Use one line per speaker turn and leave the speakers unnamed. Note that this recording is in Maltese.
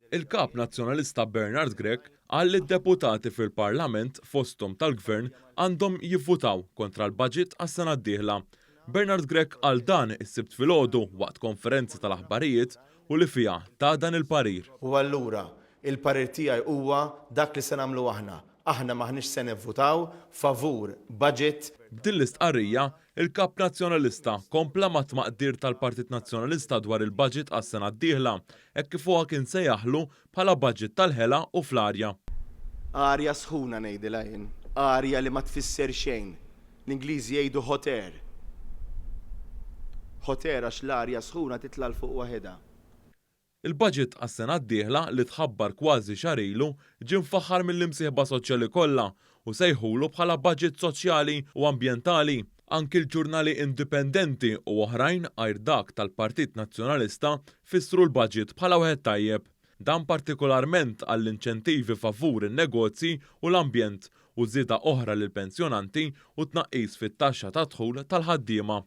Il-Kap Nazzjonalista Bernard Grech qal li d-deputati fil-Parlament, fosthom tal-Gvern, għandhom jivvutaw kontra l-budget għas-sena d-dieħla. Bernard Grech qal dan is-Sibt filgħodu waqt konferenza tal-aħbarijiet u li fiha ta dan il-parir.
U allura, il-parir tiegħi huwa dak li se nagħmlu aħna. Aħna m'aħniex se nivvutaw favur budget.
B'din l-istqarrija, il-Kap Nazzjonalista kompla mat-tmaqdir tal-Partit Nazzjonalista dwar il-budget għas-sena d-dieħla, hekk kif huwa kien sejjaħlu bħala budget tal-ħela u fl-arja.
Arja sħuna ngħidilha jien, arja li ma tfisser xejn. L-Ingliżi jgħidu hot air. Hot air għax l-arja sħuna titla' 'l fuq waħedha.
Il-budget għas-sena d-dieħla li tħabbar kważi xahar ilu ġie mfaħħar mill-imsieħba soċjali kollha u sejħulu bħala budget soċjali u ambjentali. Anki l-ġurnali indipendenti u oħrajn għajr dak tal-Partit Nazzjonalista fissru l-budget bħala wieħed tajjeb. Dan partikolarment għall-inċentivi favur in-negozji u l-ambjent u żieda oħra lill-pensjonanti u tnaqqis fit-taxxa tad-dħul tal-ħaddiema.